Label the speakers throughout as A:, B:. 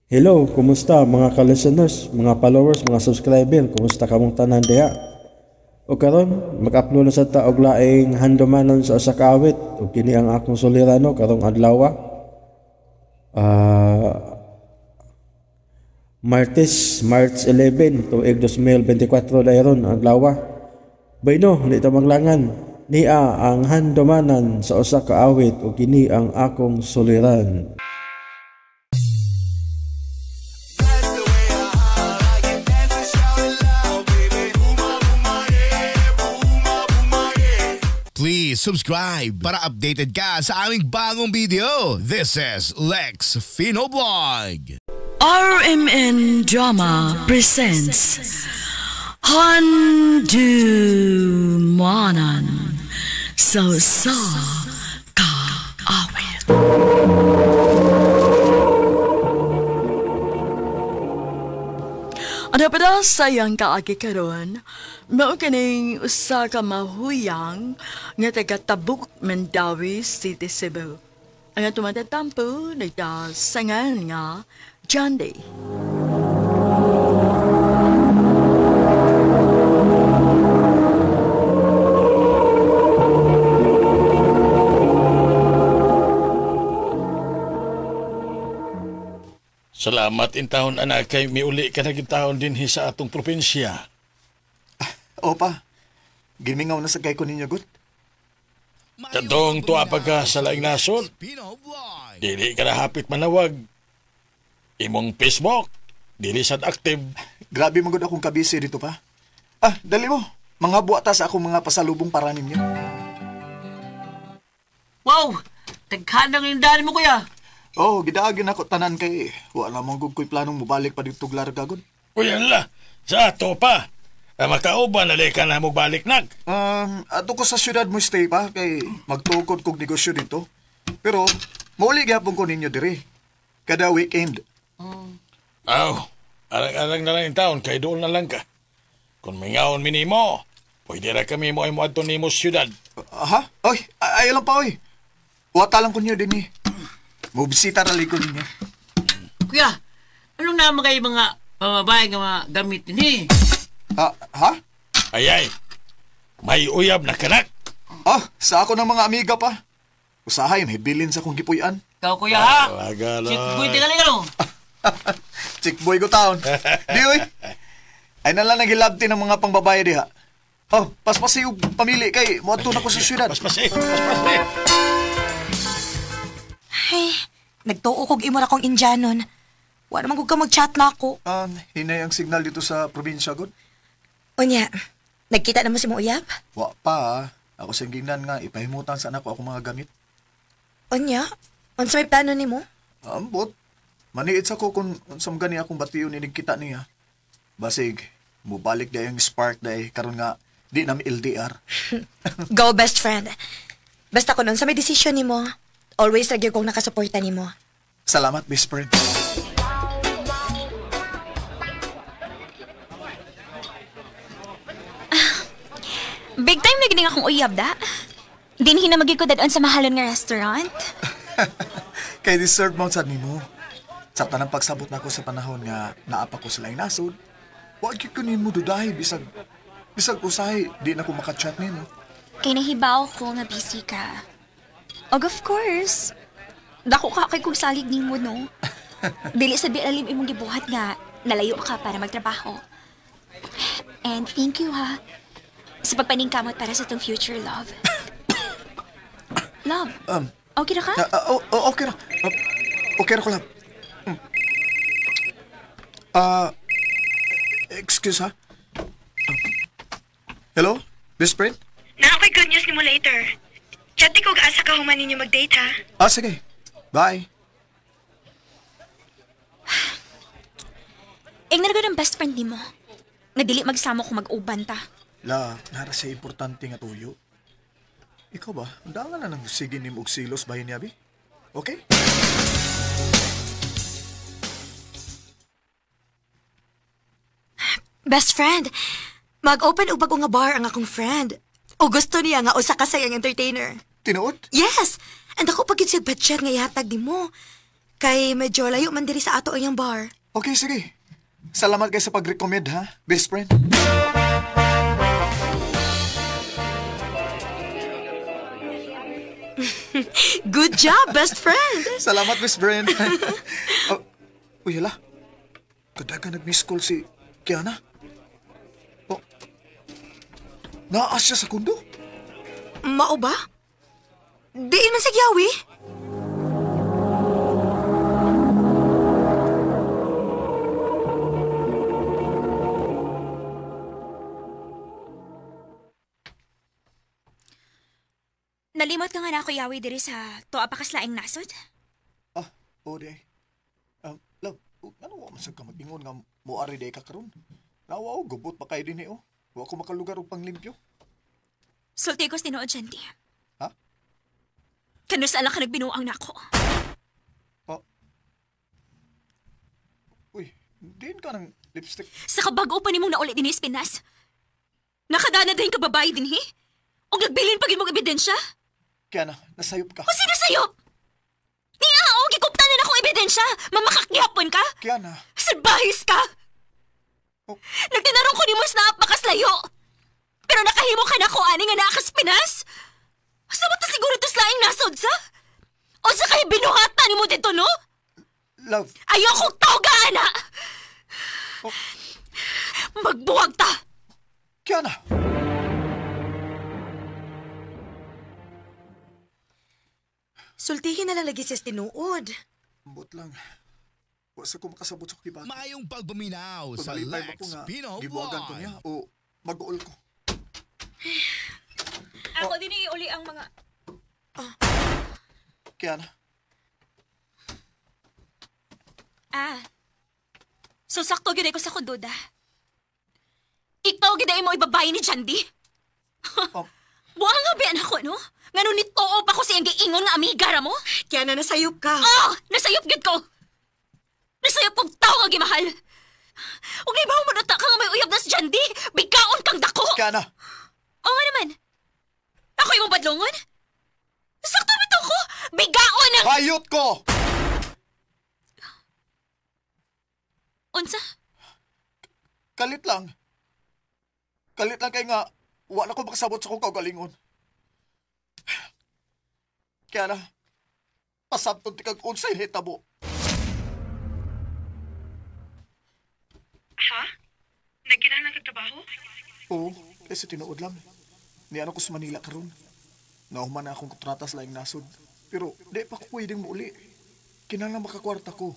A: Hello, kumusta mga ka-listeners, mga followers, mga subscriber, kumusta kamong tanan diha? O karon, mag-upload na sa ta og laing handumanan sa usa ka awit ug kini ang akong sulirano karong adlaw. Martes, March 11, tuig 2024 dayron adlaw. Bueno, di ta maglangan. Nia ang handumanan sa usa ka awit ug kini ang akong suliran.
B: Please subscribe para updated ka sa aming bagong video. This is Lex Fino Vlog.
C: RMN Drama presents Handumanan sa Usa Ka Awit. Ano pa daw sayang kaagi karon? Mao kining usa ka mahuyang nga taga Tabuk, Mandaue City, Cebu. Ang atong matatampo nagdasangan nga John Day.
D: Salamat in taon anak kay miuli ka na taon dinhi sa atong probinsya.
E: Opa, gimingaw na sa kay ko ninyo gut.
D: Kadong tuwa pa ka sa laing nasod. Dili ka na hapit manawag. Imong Facebook, dili sad active.
E: Grabe man gud akong kabisi dito pa. Ah, dali mo. Mga buwata sa akong mga pasalubong para ninyo.
F: Wow! Taghan lang yung dali mo, kuya.
E: Oh, gidaagin ako tanan kay wala man gud ko'y planong mobalik pa dito larga gud.
D: Uy, hala, sa ato pa. Makauban na ka na mogbalik nag.
E: Ato ko sa syudad mo stay pa kay magtukod kog negosyo dito. Pero mauli gyapon ko ninyo diri. Kada weekend.
D: Aw, arang-arang na lang yung taon kay doon na lang ka. Kung mingaon minimo, pwede ra kami mo ay moadto nimo syudad.
E: Ha? Oy, ayaw lang pa oy. Wata lang ko niyo din eh. Mubisita ra ko ninyo.
F: Kuya, anong naman kayo mga pamabae nga mga gamit ni?
E: Ha?
D: Ayay, may uyab na kanak.
E: Ah, sa ako ng mga amiga pa. Usahay, may bilin sa akong gipuy-an.
F: Ikaw, kuya, ha? Chick boy, tingali ka, no?
E: Chick boy ko taon. Di, oy. Ay nalang nagilabti ng mga pangbabae diha. Oh, paspasi yung pamili kay moadto na ko sa syudad.
D: Paspasi, paspasi.
G: Ay, nagtuo kog imo ra kong Indianon. Wa naman gud ka mag-chat na ako.
E: Hinay ang signal dito sa probinsya, god.
G: Unya, nagkita na mo si mong uyab?
E: Wa pa. Ako sa gingnan nga, ipahimutan sa anak ko akong mga gamit.
G: Unya, unsa may plano nimo?
E: Ambot. Maniit sa ko kung unsa man gani akong bation inig kita niya. Basig, mubalik day ang spark day karon nga di nami LDR.
G: Go, best friend. Basta kung unsa may desisyon nimo, always lagi kong nakasuporta nimo.
E: Salamat, best friend.
H: Big time na gining akong uyab da. Dinhi na magigod dadon sa mahalon nga restaurant.
E: Kay deserve mo sad nimo. Sa tanang pagsabot nako sa panahon nga naapa ko sa laing nasod, wa gyud ko nimo dudahi bisag usahay di na ko maka-chat nimo.
H: Kay nahibaw ko nga busy ka. Og of course, dako ka kay kog salig nimo no. Dili sa bialim imong gibuhat nga nalayo ka para magtrabaho. And thank you ha sa pagpaningkamot para sa tong future love. Love, okay na ka?
E: Okay na. Okay na ko, love. Excuse ha? Hello? Best friend?
G: Na ako'y good news nimo later. Chat ko asa ka human ninyo mag-date ha.
E: Ah, sige. Bye.
H: Ingnar ko ng best friend nimo. Nga dili magsamo kung mag-uban ta.
E: La, nara siya importante nga tuyo. Ikaw ba? Undangan na nang sige nimo og silos bahin niya, bi? Okay?
G: Best friend, mag-open og bago nga bar ang akong friend. O gusto niya nga usa ka sayang entertainer.
E: Tinuod?
G: Yes! And ako pag siya budget nga ihatag nimo. Kay medyo layo man diri sa ato ang iyang bar.
E: Okay, sige. Salamat kay sa pag-recommend, ha, best friend.
G: Good job, best friend!
E: Salamat, best friend. Oh, uy, hala. Kadaga nag-miss call si Kiana. Oh, naa siya sa kundo?
G: Mao ba? Diin man sa giyawi? Nalimot ka nga na ako yawi diri sa tuwa pa kaslaing nasod.
E: Ah, oo di ay. Love, ano wa man sad ka mag-ingon nga moari di ka karon? Nawa o, gubot pa kayo din eh, oh. Wa ko makalugar og panglimpyo.
H: Sulti ko tinuod, Jandy.
E: Ha?
H: Kanus ala ka nagbinuang nako.
E: Oh. Uy, diin ka ng lipstick.
H: Sa kabago pa nimong nauli din Pinas. Nakadana din ka babae din, he? Og nagbilin pag imong ebidensya?
E: Kiana, nasayop ka.
H: O sino sayop? Niya, o gikuptanan akong ebidensya. Mamakakyapon ka?
E: Kiana.
H: Salbahis ka!
E: Oh.
H: Nagtinarong ko ni mo sa napakaslayo. Pero nakahimo ka na ko ani nga naakas Pinas? Sa ta siguro to slaing nasod sa? O sa kay binuhatan nimo dito, no?
E: Love.
H: Ayoko tawga, ana!
E: Oh.
H: Magbuwag ta!
E: Kiana!
G: Sultihin na lang lagi siya tinuod.
E: Ambot lang. Wa sa ko makasabot sa kibati.
B: Maayong pagpaminaw sa
E: Pagmalipay ba
B: Lex
E: ko nga
B: Pino
E: gibuwagan ko
B: Vlog.
E: niya o mag-uol ko?
H: Ako din iuli ang mga...
E: Kiana.
H: Ah. So sakto gyud ko sa kunduda. Ikaw gyud ay mo ibabae ni Jandy. Buang nga biyan ako, no? Ngano nitoo pa ko siyang giingon nga amiga ra mo?
G: Kiana, nasayop ka.
H: Oh! Nasayop gyud ko! Nasayop kong tao nga gimahal! Ug naibaw mo na ta ka nga may uyab na si Jandy! Bigkaon kang dako!
E: Kiana!
H: Oo nga naman! Ako imong badlongon? Sakto bitaw ko! Bigaon ang...
E: Bayot ko!
H: Unsa?
E: Kalit lang. Kalit lang kay nga wa na ko makasabot sa kong kaugalingon. Kiana, pasabton ti kag unsay hitabo.
I: Ha? Nagkinahanglan kag trabaho?
E: Oo, kasi tinuod lang. Niano ko sa Manila karon. Nahuman na akong kontrata sa laing nasod. Pero di pa ko pwedeng muuli. Kinahanglan makakwarta ko.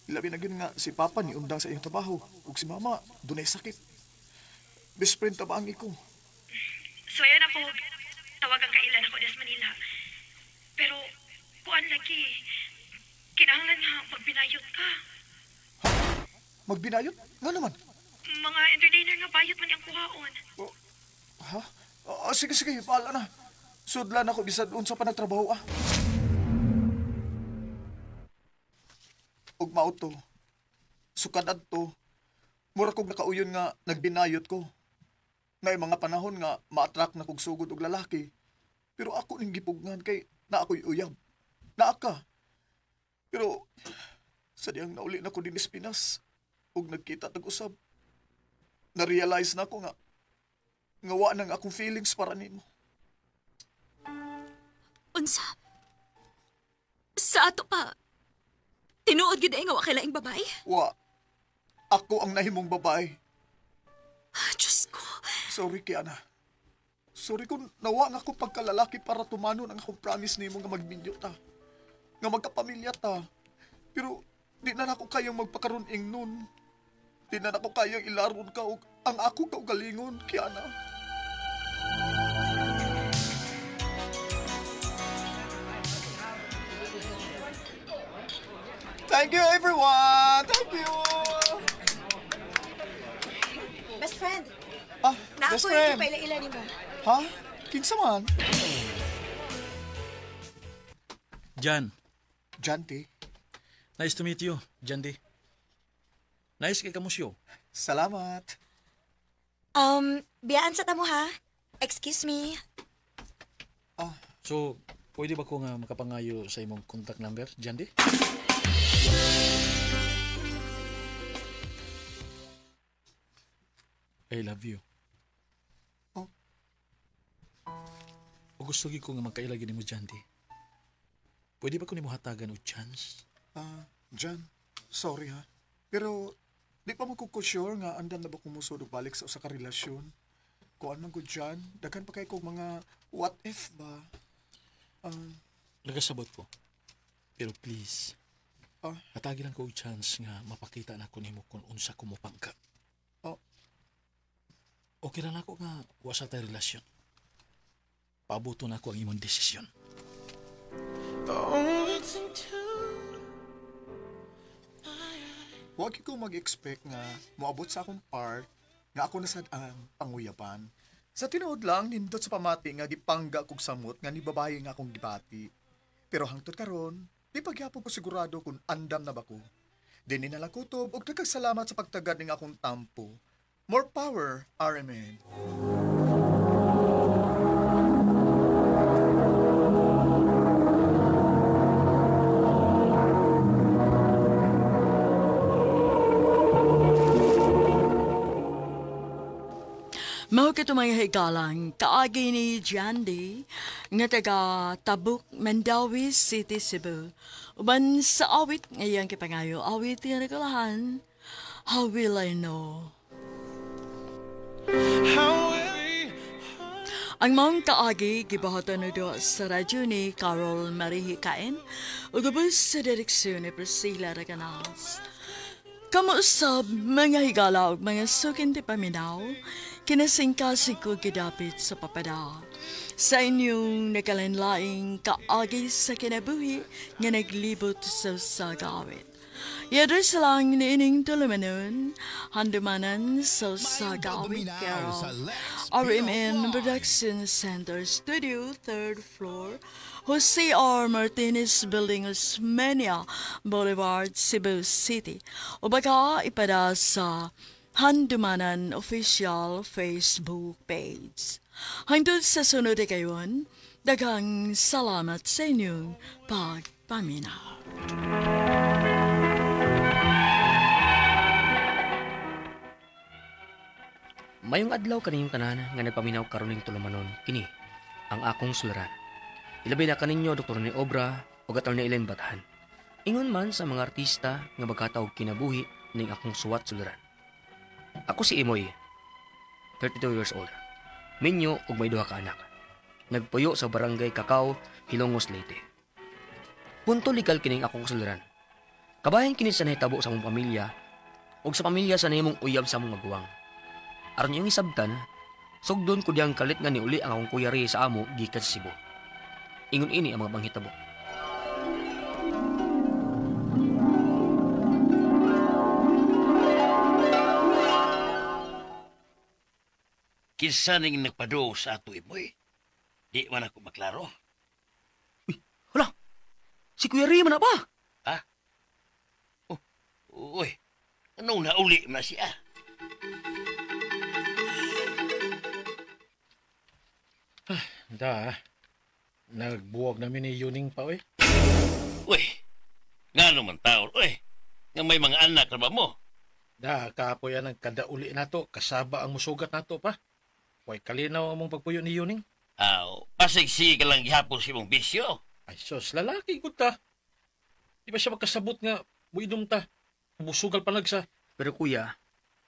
E: Labi na gyud nga si Papa ni undang sa iyang trabaho ug si Mama dunay sakit. Best friend ta ba ang iko?
I: So ayan ako, tawagan kailan ako des Manila. Pero kuan lagi, kinahanglan nga magbinayot ka.
E: Ha? Magbinayot? Nga naman?
I: Mga entertainer nga bayot man ang kuhaon.
E: Oh, ha? Oh, sige, sige, bahala na. Sudlan ako bisag unsa pa nagtrabaho ah. Ug mao to. Sukad adto. Mura kog nakauyon nga nagbinayot ko. Ngay mga panahon nga ma-attract na kog sugod og lalaki. Pero ako ning gipugnan kay naa ko'y uyab. Naa ka. Pero sa diyang nauli na ko dinis Pinas ug nagkita tag usab. Na-realize na ko nga wa nang akong feelings para nimo.
H: Unsa? Sa ato pa, tinuod gyud ay nga wa kay laing babae?
E: Wa. Ako ang nahimong babae.
H: Ah, Diyos ko.
E: Sorry, Kiana. Sorry kung nawa nga akong pagkalalaki para tumanon ang akong promise nimo nga magminyo ta. Nga magkapamilya ta. Pero di na nako kayang magpakaroon ing nun. Di na nako kayang ilaron ka og ang ako kaugalingon, Kiana. Thank you, everyone! Thank you!
G: Best friend,
E: Ah,
G: na
E: best
G: ako
E: friend.
G: yung paila-ila nimo.
E: Ha? Kinsa man?
D: Jan,
E: Janty.
D: nice to meet you, Jandy. Nice kay kamusyo.
E: Salamat.
G: Biyaan sa tamo ha. Excuse me.
D: So, pwede ba ko nga makapangayo sa imong contact number, Jandy? I love you.
E: Oh.
D: O gusto gyud ko nga magkaila gyud nimo, Jandy. Pwede ba ko nimo hatagan og chance?
E: Jan, sorry ha. Pero di pa mo ko sure nga andam na ba kumusod og balik sa usa ka relasyon. Kuan man gud Jan, daghan pa kay kog mga what if ba.
D: Nagasabot ko. Pero please, hatagi lang ko og chance nga mapakita na ko nimo kung unsa ko mopangka.
E: Oh.
D: Okay ra nako nga wa sa tay relasyon. Pabuto na ko ang imong desisyon.
E: Wa gyud ko mag-expect nga moabot sa akong part nga ako na sad ang panguyapan. Sa tinuod lang, nindot sa pamati nga gipangga kog samot nga ni babae nga akong gibati. Pero hangtod karon, di pagyapon ko sigurado kung andam na ba ko. Dini na lang kutob og daghang salamat sa pagtagad ning akong tampo. More power, RMN.
C: Mao kato mga higalang, kaagi ni Jandy, nga taga Tabuk, Mandaue City, Cebu. Uban sa awit ngayang kipangayo, awit nga nagulahan, How Will I Know? Ang maong kaagi, gibuhatan na doon sa radyo ni Carol Marie Hikain, ug ubos sa direksyon ni Priscilla Reganas. Kamuusab, mga higala ug mga sukin ti paminaw, kinasingkasig ko gidapit sa papada. Sa inyong nakalanlaing kaagi sa kinabuhi nga naglibot sa sagawit. I-address lang niining tulumanon, handumanan sa sagawit, Carol. RMN Production Center Studio, 3rd floor, Jose R. Martinez Building, Osmeña Boulevard, Cebu City. O baka ipada sa Handumanan Official Facebook page. Hangtod sa sunod kayon, daghang salamat sa inyong pagpaminaw.
J: Mayong adlaw kaninyong tanan nga nagpaminaw karon ning tulumanon kini ang akong suliran. Ilabi na kaninyo Dr. ni Obra ug Atty. Ellen Bathan. Ingon man sa mga artista nga magkataog kinabuhi ning akong suwat suliran. Ako si Imoy, 32 years old. Minyo ug may duha ka anak. Nagpuyo sa barangay Cacao, Hilongos, Leyte. Punto legal kining akong suliran. Kabahin kini sa nahitabo sa among pamilya ug sa pamilya sa nahimong uyab sa among maguwang. Aron iyong isabtan, sugdon ko diyang kalit nga niuli ang akong kuya Ray sa amo gikan sa Cebu. Ingon ini ang mga panghitabo.
F: Kinsa ning nagpaduo sa ato Imoy? Di man ako maklaro.
J: Uy, hala! Si Kuya Ray man na ba?
F: Ha? Oh, uy, anong nauli man siya?
D: Da, nagbuwag namin ni Yuning pa, uy.
F: Uy, nga naman tao, uy. Nga may mga anak na ba mo?
D: Da, kapoy ang kadauli na to, kasaba ang musugat na to pa. Huwag kalinaw ang mong pagpuyo ni Yuning.
F: Aw, pasig-sig ka lang gihapon sa imong bisyo.
D: Ay sos, lalaki gud ta. Di ba siya magkasabot nga, muinom ta. Musugal pa nagsa.
J: Pero kuya,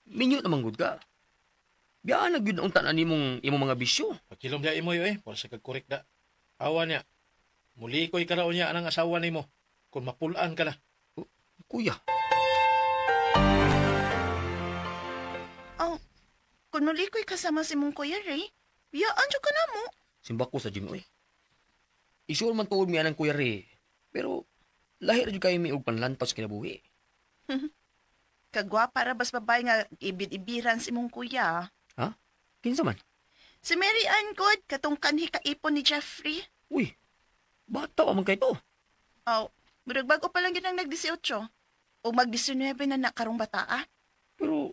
J: minyo naman gud ka. Biyaan na gyud unta na nimong imong mga bisyo.
D: Pagkilom dia imo eh, para sa kagkorek da. Awa niya. Muli ko'y karaon niya anang asawa nimo kung mapulaan ka na.
J: Kuya.
K: Oh, kung muli ko'y kasama si mong Kuya Ray, biyaan siya ka na mo.
J: Simba ko sa gym, oy. Isuol man tuod mi anang Kuya Ray. Pero lahi ra jud kayo mi og panlantaw sa kinabuhi.
K: Kagwapa ra bas babae nga ibid-ibiran si mong kuya.
J: Ha? Kinsa man?
K: Si Mary Ann God, katong kanhi kaipon ni Jeffrey.
J: Uy, bata pa man kay to.
K: Aw, murag bago pa lang yun ang nag-18. O mag-19 na na karong bataa.
J: Pero,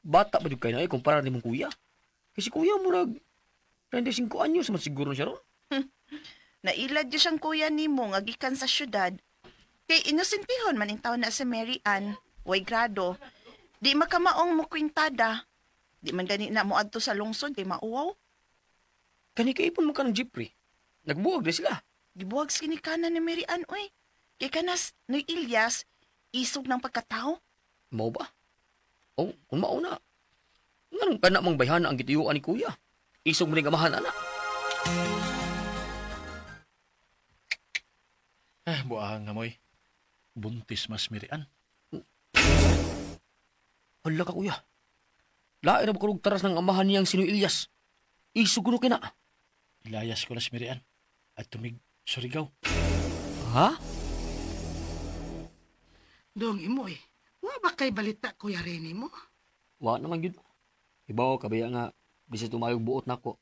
J: bata pa jud kay na kumpara ni mong kuya. Kasi kuya murag 35 anyos man siguro siya ron.
K: Nailad yun siyang kuya nimo nga gikan sa syudad. Kay inosentihon man in taon na si Mary Ann, way grado. Di makamaong mo kwintada. Di man gani na mo adto sa lungsod kay mauwaw.
J: Kani kaipon mo ka ng Jeffrey. Nagbuwag na sila.
K: Gibuwag sinikana ni Mary Ann, oy. Kay kanas Noy Ilyas, isog ng pagkatao.
J: Mao ba? Oh, kung mao na. Nganong kana mang bayhana ang gituyuan ni kuya? Isog mo ning amahan, ana.
D: Ah, buang amoy. Buntis mas Mary Ann.
J: Hala ka, kuya. Lain na ba taras ng amahan niyang si Noy Ilyas? Isog ko kina.
D: Ilayas ko na si Mary Ann. At tumig Surigao.
J: Ha?
L: Dong imoy, wa ba kay balita Kuya Rene mo?
J: Wa naman gyud. Ibaw kabaya nga bisag tumayog buot nako.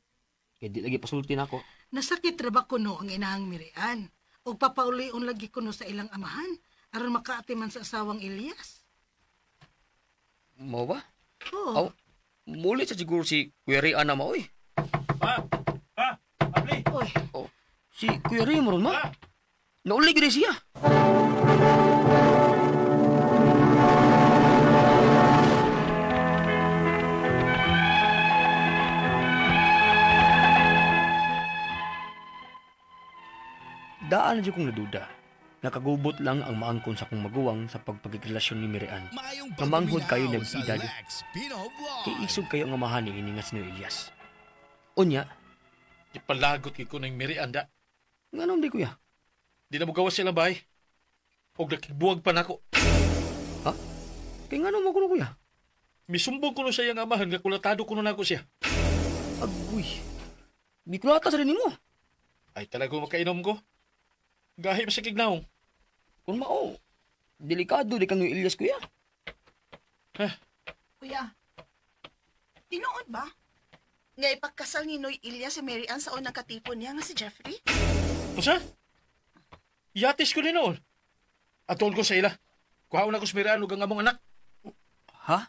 J: Kay di lagi pasulti nako.
L: Nasakit ra ba kuno ang inahang Mary Ann? Og papaulion lagi kuno sa ilang amahan aron makaatiman sa asawang Ilyas.
J: Mao ba?
L: Oo.
J: Aw, muli sa siguro si Kuya Ray ana maoy.
D: Pa! Pa! Abli!
L: Oy.
J: Oh, si Kuya Ray mo ron ma. Nauli gyud siya. Daan na dyan kong naduda. Nakagubot lang ang maangkon sa akong maguwang sa pagpagrelasyon ni Mary Ann. Namanghod kayo nag-edad. Kay isog kayo ang amahan ni ini nga si Noy Ilyas. Unya.
D: Ipalagot ko ng Mary Ann da.
J: Nganong di kuya?
D: Di na mo gawas sila bay. Og nakibuwag pa nako.
J: Ha? Kay nganong mo kuno kuya?
D: Misumbong kuno sa iyang amahan nga kulatado kuno nako siya.
J: Agoy. Gikulata sa rin nimo.
D: Ay talaga makainom ko. Gahi pa sa kignaong.
J: Kung mao, delikado di kang Ilyas kuya.
D: Huh?
K: Kuya, tinuod ba? Nga ipagkasal ni Noy Ilyas si Mary Ann sa unang katipon niya nga si Jeffrey?
D: Usa? Yatis ko din noon. Atol ko sa ila. Kuhaon ako si Mary Ann ug ang among anak.
J: Ha?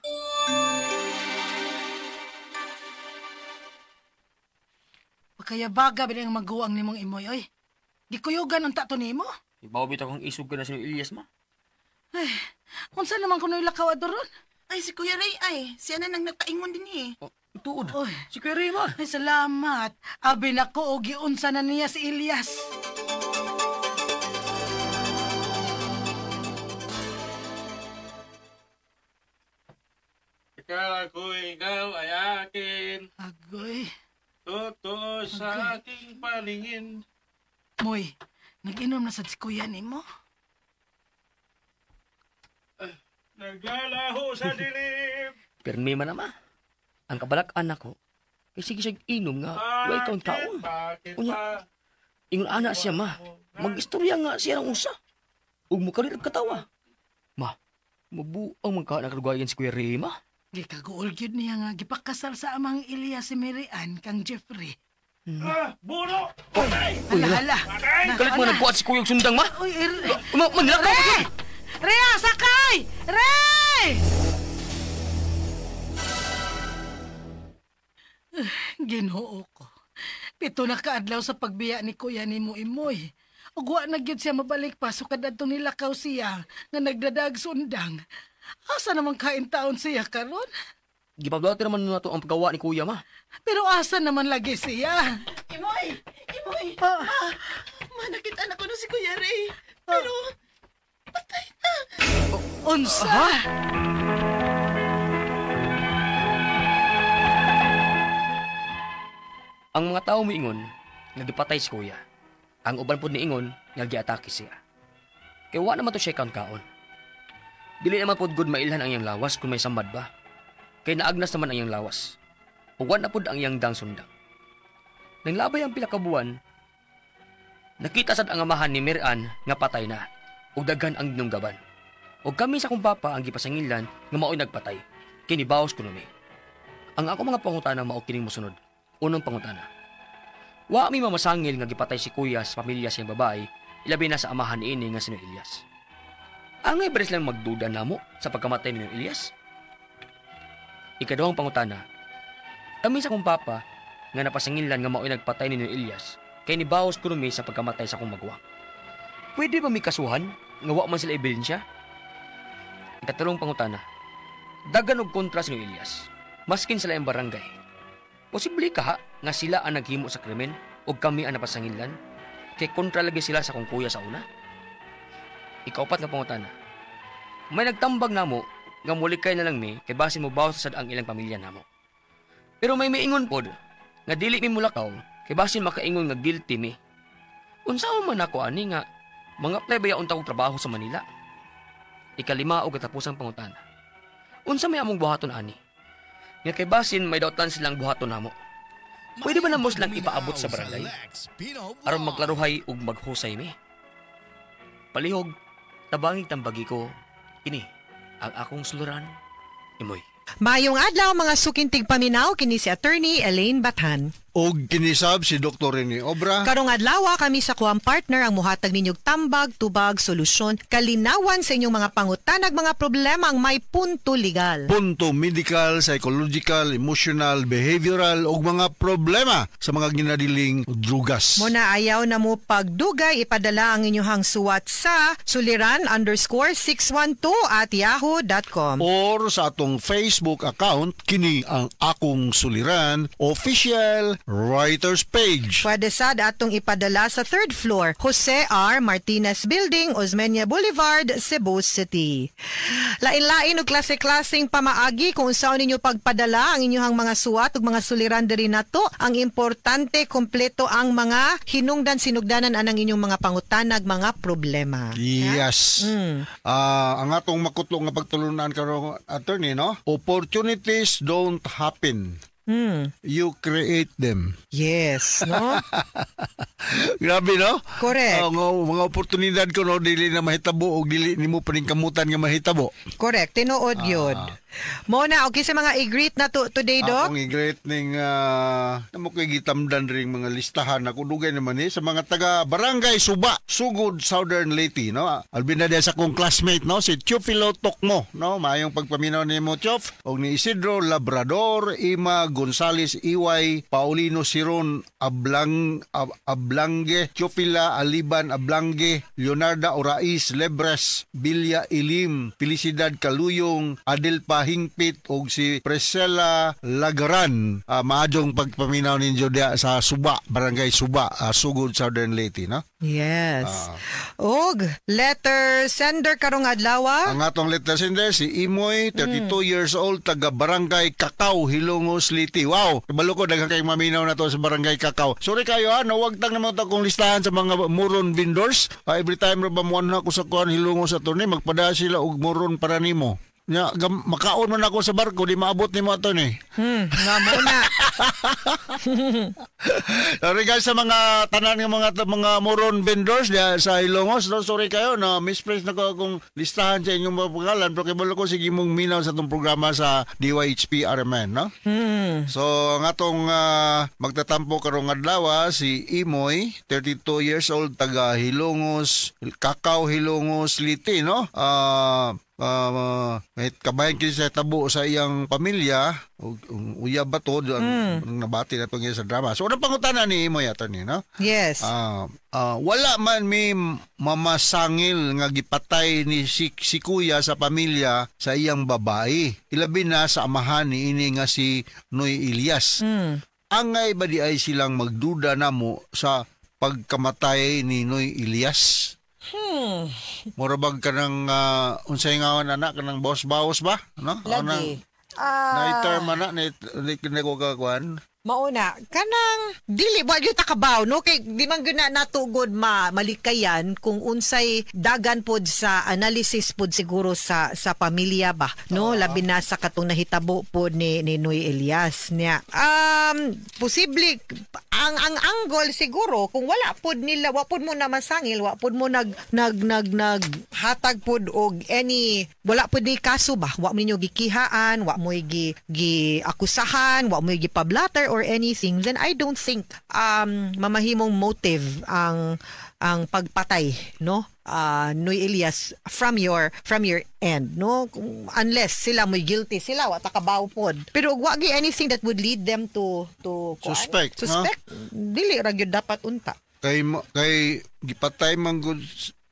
L: Pagkayabaga ba ang maguwang nimong imoy, oy? Gikuyugan ang tato nimo?
J: Ibaw bitaw kang isog ka na si Ilyas, ma.
L: Ay, unsa naman kuno ilakaw adoron?
K: Ay, si Kuya Ray ay. Siya na nang nagpaingon din eh.
J: Oh, tuod.
L: Oy.
J: Si Kuya Ray, ma.
L: Ay, salamat. Abi nako, og giunsa na niya si Ilyas.
D: Ikaw ako, ikaw ay akin.
L: Agoy.
D: Totoo sa aking paningin.
L: Moy, nag-inom na sad si kuya nimo.
D: Naglalaho sa dilim.
J: Pirmi man ama. Ang kabalak-an ako, kay sige siyang inom nga, way kaon-kaon. Unya, ingon ana siya ma. Mag-istorya nga siya ng usa. Ug mukarir katawa. Ma, mabuang man ka nakalugayan si Kuya Ray, ma.
L: Gikaguol gyud niya nga gipakasal sa amang Ilyas si Mary Ann kang Jeffrey.
D: Ah, buno!
J: Uy,
L: Hala, hala.
J: Kalit mo nagbuhat si Kuya og sundang, ma.
L: Uy,
J: Ma, manilakaw
L: Re!
J: ka!
L: Re, sakay! Re! Ginoo ko. 7 na kaadlaw sa pagbiya ni Kuya nimo Imoy. Ug wa na gyud siya mabalik pa sukad adtong nilakaw siya nga nagdadag sundang. Asa naman kain taon siya karon?
J: Gipabdati naman nato ang paggawa ni Kuya, ma.
L: Pero asa naman lagi siya?
K: Imoy! Imoy! Ma! Ma, nakita na ko na si Kuya Ray. Pero, patay na.
L: Unsa?
J: Ha? Ang mga tao miingon nga gipatay si Kuya. Ang uban pod niingon nga giatake siya. Kay wa naman to siya kaon-kaon. Dili naman pod good mailhan ang iyang lawas kung may sambad ba. Kay naagnas naman ang iyang lawas. Ug wa na pod ang iyang dang sundang. Nang labay ang pila ka buwan, nakita sad ang amahan ni Mary Ann nga patay na ug daghan ang dinunggaban. Ug kami sa akong papa ang gipasangilan nga maoy nagpatay. Kini baos kuno mi. Ang ako mga pangutana mao kining mosunod. Unang pangutana. Wa mi mamasangil nga gipatay si Kuya sa pamilya sa iyang babae, ilabi na sa amahan niini nga si Noy Ilyas. Angay ba silang magduda namo sa pagkamatay ni Noy Ilyas? Ikaduhang pangutana. Kami sa akong papa nga napasangilan nga maoy nagpatay ni Noy Ilyas kay nibaos kuno mi sa pagkamatay sa akong maguwang. Pwede ba mi kasuhan nga wa man sila ebidensya? Ikatulong pangutana. Daghan og kontra si Noy Elias. Maskin sila ang barangay. Posible kaha nga sila ang naghimo sa krimen o kami ang napasanginlan? Kay kontra lagi sila sa kong kuya sa una. Ikaupat nga pangutana. May nagtambag namo nga mulikay na lang mi kay basin mo bawas sad ang ilang pamilya namo. Pero may miingon pod nga dili mi mulakaw kay basin makaingon nga guilty mi. Unsaon man ako ani nga mga apply ba yaon ta og trabaho sa Manila? Ikalima og katapusang pangutana. Unsa may among buhaton ani? Nga kay basin may dautan silang buhaton namo. Pwede ba namo silang ipaabot sa barangay? Aron magklaruhay ug maghusay mi. Palihog, tabangig tambagi ko, kini ang akong suluran, Imoy.
M: Maayong adlaw mga sukintig paminaw kini si Attorney Elaine Bathan.
N: Og kinisab si Dr. Rene Obra.
M: Karong adlaw kami sa kuang partner ang muhatag ninyog tambag, tubag, solusyon, kalinawan sa inyong mga pangutanag mga problema ang may punto legal.
N: Punto medical, psychological, emotional, behavioral ug mga problema sa mga ginadiling drugas.
M: Muna ayaw na mo pagdugay, ipadala ang inyong suwat sa suliran_612@yahoo.com.
N: Or sa atong Facebook account, kini ang Akong Suliran Official Writers Page.
M: Pwede sad atong ipadala sa third floor, Jose R. Martinez Building, Osmeña Boulevard, Cebu City. Lain-lain og klase-klaseng pamaagi kung unsaon ninyo pagpadala ang inyong mga suwat ug mga suliran diri nato. Ang importante, kompleto ang mga hinungdan sinugdanan anang inyong mga pangutanag, mga problema.
N: Yes. Ang atong makutlo nga pagtulunan karon, attorney, no? Opportunities don't happen. You create them.
M: Yes, no?
N: Grabe, no?
M: Correct.
N: Mga oportunidad ko, no, dili na mahitabo o dili nimo paningkamutan nga mahitabo.
M: Correct. Tinuod yun. Mona, okay sa mga i-greet na to today, Doc?
N: Akong i-greet ning namo ko'y gitamdan ring mga listahan ako dugay naman sa mga taga Barangay Suba, Sugod, Southern Leyte, no? Albina diya sa akong classmate, no, si Teofilo Tokmo, no? Maayong pagpaminaw nimo, Tiof. Og ni Isidro Labrador, Ima Gonzales Iway, Paulino Siron Ablange, Teofila Aliban Ablange, Leonarda Orais Lebres, Bilya Ilim, Felicidad Kaluyong, Adelpa Hingpit og si Priscilla Lagaran. Maadjong pagpaminaw ninyo diya sa Suba, Barangay Suba, Sugod, Southern Leyte, no?
M: Yes. Og letter sender karong adlaw.
N: Ang atong letter sender si Imoy, 32 years old, taga Barangay Kakao, Hilongos, Leyte. Wow, kabalo ko daghan kayong maminaw na to sa Barangay Kakao. Sorry kayo ha, nawag tang naman akong listahan sa mga moron vendors. Every time ra ba mo ako sa kuan Hilongos attorney, magpada sila og moron para nimo. Nya, makaon man ako sa barko, di maabot nimo attorney.
M: Nga mo na.
N: Sorry guys sa mga tanan ng mga moron vendors diya sa Hilongos, no? Sorry kayo na misplace na ko akong listahan sa inyong mga pangalan, pero kay ko sige mong minaw sa itong programa sa DYHP RMN, no? So ang atong magtatampo karong adlaw si Imoy, 32 years old, taga Hilongos, Kakao, Hilongos, Leyte, no? May kabayan kini sa tabo sa iyang pamilya, uyab ba to, ang nabati na itong sa drama. So, unang pangutana ni Imoy attorney, no?
M: Yes.
N: Wala man may mamasangil nga gipatay ni si kuya sa pamilya sa iyang babae. Ilabi na sa amahan ni ini nga si Noy Elias. Angay ba di ay silang magduda namo sa pagkamatay ni Noy Elias? Mura bag ka ng unsay ngawan anak ka ng boss-baos ba? No?
M: Lagi.
N: Na-term anak ni ko kakuan.
M: Mauna, kanang dili wa gyud ta kabaw, no, kay di man gyud na natugod malikayan kung unsay dagan pod sa analysis pod siguro sa pamilya ba, no? Labi na sa katong nahitabo pod ni Noy Elias niya. Posible ang angle siguro kung wala pod nila, wa pod mo na masangil, wa pod mo nag hatag pod og any, wala pod ni kaso ba, wa mo ninyo gikihaan, wa mo gi akusahan, wa mo gipablatter or anything, then I don't think mamahimong motive ang pagpatay, no, Noy Elias from your end, no, unless sila mo guilty sila, wa ta kabaw pod, pero wa gi anything that would lead them to
N: suspect,
M: no? Dili ra gyud dapat unta
N: kay gipatay man gud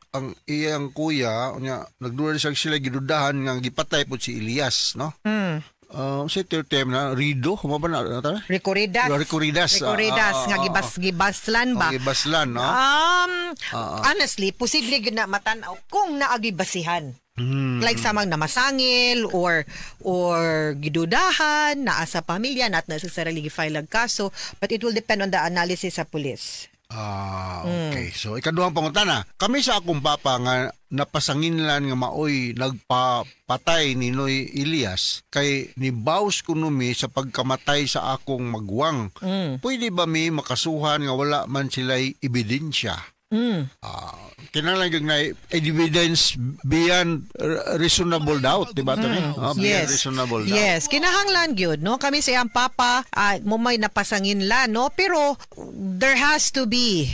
N: ang iyang kuya unya nagduda siya sila gidudahan nga gipatay po si Elias, no? Sa term na Rido, kumo ba na na?
M: Recoridas.
N: Recoridas.
M: Recoridas nga gibaslan ba?
N: Oh, gibaslan, no?
M: Honestly, posible gyud na matan-aw kung naagi basihan. Like samang namasangil or gidudahan naa sa pamilya, not necessarily gi-file ang kaso, but it will depend on the analysis sa police.
N: Ah, okay. So ikaduhang pangutana, kami sa akong papa nga napasanginlan nga maoy nagpapatay ni Noy Elias kay nibaws kuno mi sa pagkamatay sa akong magwang. Pwede ba mi makasuhan nga wala man sila'y ebidensya? Kinahanglan gyud na evidence beyond reasonable doubt, di ba, Tony? Ah, beyond reasonable doubt.
M: Yes, kinahanglan gyud, no? Kami sa iyang papa, mo may napasanginlan, no? Pero there has to be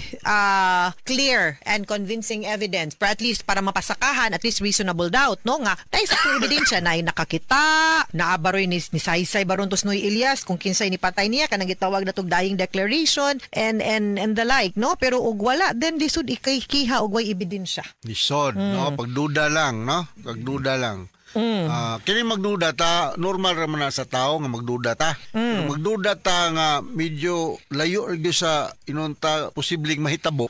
M: clear and convincing evidence for at least para mapasakahan, at least reasonable doubt, no? Nga dahil sa akong ebidensya na nakakita, naabaroy ni Saysay baron tos Noy Elias kung kinsay ni patay niya, kanang gitawag na tog dying declaration and the like, no? Pero og wala, then lisod ikay kiha og way ebidensya.
N: Lisod, no? Pagduda lang, no? Pagduda lang. Ah, kini magduda ta, normal ra man na sa tao nga magduda ta. Pero magduda ta nga medyo layo ra gyud sa inunta posibleng mahitabo,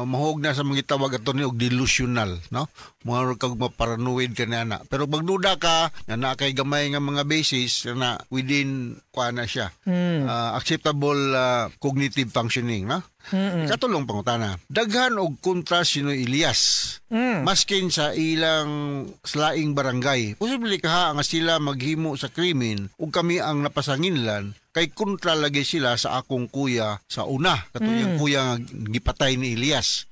N: mahog na sa mga gitawag ato ni og delusional, no? Mga kag maparanoid ka na. Pero magduda ka nga naa kay gamay nga mga basis na within kuan na siya. Acceptable cognitive functioning, no? Ikatulong pangutana. Daghan og kontra si Noy Elias. Maskin sa ilang slaing barangay. Posible kaha nga sila maghimo sa krimen ug kami ang napasanginlan kay kontra lagi sila sa akong kuya sa una. Katong kuya nga gipatay ni Elias.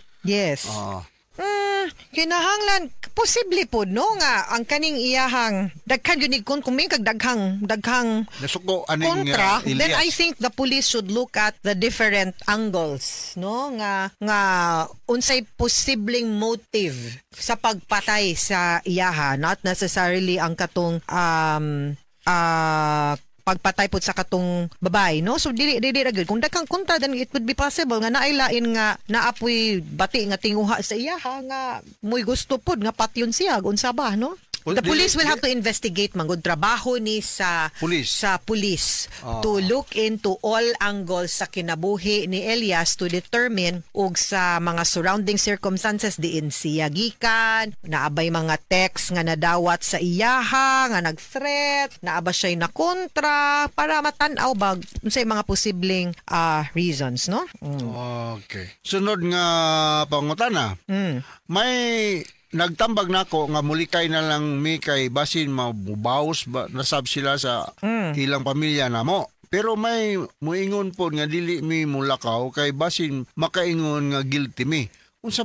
M: Kinahanglan posible pod, no, nga ang kaning iyahang daghan gyud ni kung may kag daghang daghang
N: Nasuko aning
M: kontra,
N: Elias.
M: Then I think the police should look at the different angles, no, nga nga unsay posibleng motive sa pagpatay sa iyaha, not necessarily ang katong pagpatay pod sa katong babae, no? So dili ra gyud. Kung daghang kontra, then it would be possible nga naay lain nga naapoy bati nga tinguha sa iyaha nga mo'y gusto pod nga patyon siya, unsa ba, no?
N: Well,
M: The police will have to investigate man gud. Trabaho ni sa
N: Police.
M: Sa police to look into all angles sa kinabuhi ni Elias to determine og sa mga surrounding circumstances diin siya gikan, naabay mga text nga nadawat sa iyaha nga nag-threat, naaba siya'y nakontra, para matan-aw ba unsay mga posibleng reasons, no?
N: Okay. Sunod nga pangutana. May nagtambag nako nga mulikay na lang mi kay basin mabubaws ba nasab sila sa ilang pamilya namo. Pero may muingon po nga dili mi mulakaw kay basin makaingon nga guilty mi. Unsa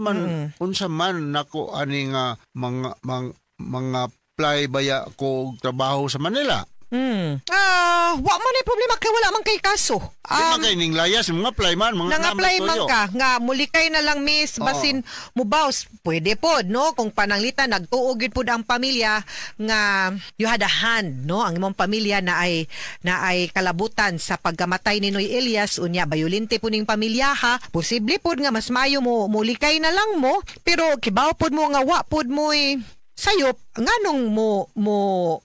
N: man nako ani nga mga apply baya ko og trabaho sa Manila?
M: Ah, wa man ay problema kay wala man kay kaso.
N: Di man kay ning layas mga apply man mga
M: Nang-apply
N: naman
M: man
N: tuyo.
M: ka nga mulikay na lang, miss, basin mubaws, pwede pod, no, kung pananglitan nagtuo gyud pod ang pamilya nga you had a hand, no, ang imong pamilya na ay kalabutan sa pagkamatay ni Noy Elias, unya bayolente po ning pamilya ha, posible pod nga mas mayo mo mulikay na lang mo, pero kibaw pod mo nga wa pod mo sayop, nganong mo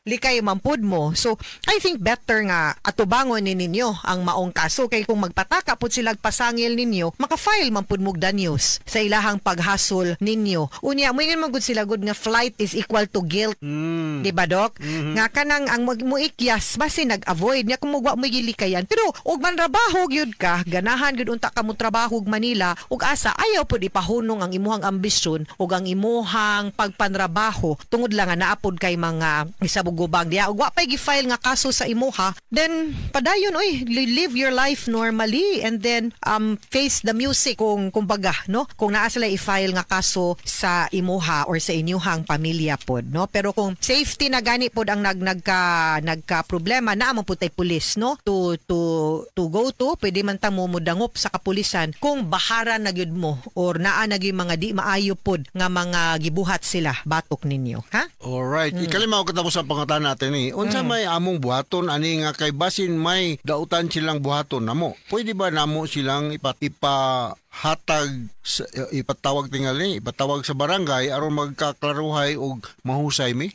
M: likay man pud mo? So I think better nga atubangon ni ninyo ang maong kaso kay kung magpataka pud sila pasangil ninyo, maka-file man pud mo news sa ilahang paghasol ninyo. Unya moingon man gud sila gud nga flight is equal to guilt, di ba, dok? Nga kanang ang muikyas basi nag-avoid niya kung mugwa mo gilikayan. Pero og manrabaho gyud ka, ganahan gyud unta ka mo trabaho og Manila ug asa, ayaw pud ipahunong ang imuhang ambisyon ug ang imuhang pagpanrabaho tungod lang nga naapod kay mga isabugubang diya. Ug wa pay gi-file nga kaso sa imuha, then padayon oy, live your life normally and then face the music kung kumbaga, no, kung naa sila i-file nga kaso sa imuha or sa inyuhang pamilya pod, no? Pero kung safety na gani pod ang nag nagka nagka problema, naa man pud tay pulis, no, to go to. Pwede man ta mo mudangop sa kapulisan kung bahara na gyud mo or naa na gyud mga di maayo pod nga mga gibuhat sila batok ninyo, ha. Ha?
N: Alright. Ikalima og katapos ang pangutana natin ni. Unsa may among buhaton ani nga kay basin may dautan silang buhaton namo? Pwede ba namo silang ipahatag sa, ipatawag tingali, ipatawag sa barangay aron magkaklaruhay og mahusay mi?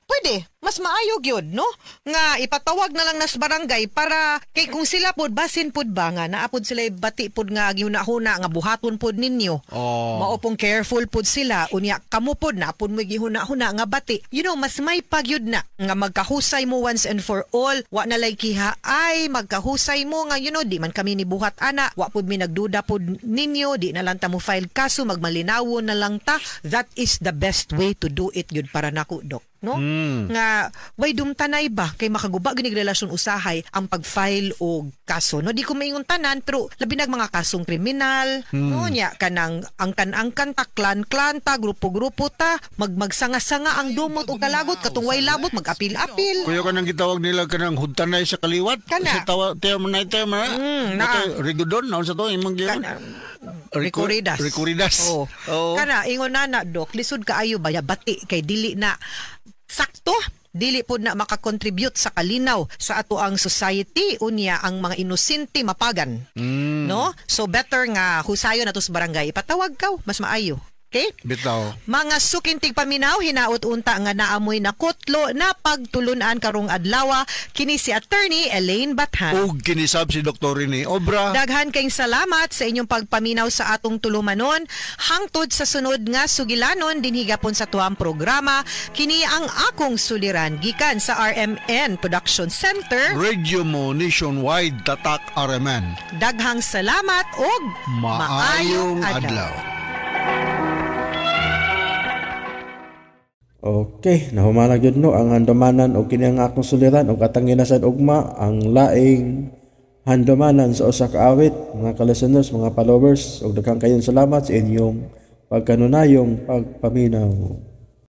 M: Pwede. Mas maayo gyud, no? Nga ipatawag na lang nas barangay para kay kung sila pod basin pod ba nga naa pod sila bati pod nga gihuna-huna nga buhaton pod ninyo.
N: Oh.
M: Mao pong careful pod sila, unya kamo pod na pod mo gihuna-huna nga bati. Mas may pagyud na nga magkahusay mo once and for all, wa na lay kiha ay magkahusay mo nga di man kami ni buhat ana, wa pod mi nagduda pod ninyo, di na lang ta mo file kaso, magmalinawon na lang ta. That is the best way to do it gyud para nako, Dok, no? Nga way dumtanay ba kay makaguba ginig relasyon usahay ang pag-file og kaso, no? Di ko maingon tanan, pero labi nag mga kasong kriminal, no, nya kanang angkan-angkan ta, klan-klan ta, grupo-grupo ta, magsanga-sanga ang dumot og kalagot katong way labot, mag-apil-apil.
N: Kuya, kanang gitawag nila kanang hudtanay sa kaliwat.
M: Kana.
N: Sa tawa term na term na.
M: Naa.
N: Rigodon na sa to imong giyon.
M: Recurridas.
N: Recurridas.
M: Oh. Kana ingon na na, Dok, lisod kaayo ba ya bati kay dili na sakto, dili pod na makakontribute sa kalinaw sa ato ang society, unya ang mga inosente mapagan. No? So better nga husayon nato sa barangay, ipatawag kaw, mas maayo. Okay?
N: Bitaw.
M: Mga sukintig paminaw, hinaot unta nga naamoy na kutlo na pagtulunan karong adlawa, kini si Attorney Elaine Bathan.
N: Ug kinisab si Dr. Rene Obra.
M: Daghan kayong salamat sa inyong pagpaminaw sa atong tulumanon. Hangtod sa sunod nga sugilanon dinhi gapon sa tuang programa, kini ang Akong Suliran gikan sa RMN Production Center.
N: Radio mo nationwide, tatak RMN.
M: Daghang salamat og
N: Maayong adlaw.
A: Okay, nahuman na gyud no ang handumanan og kini ang Akong Suliran og atang ginasad ugma ang laing handumanan sa usa ka awit, mga ka-listeners, mga followers, og daghang kayong salamat sa inyong pagkanunayong pagpaminaw.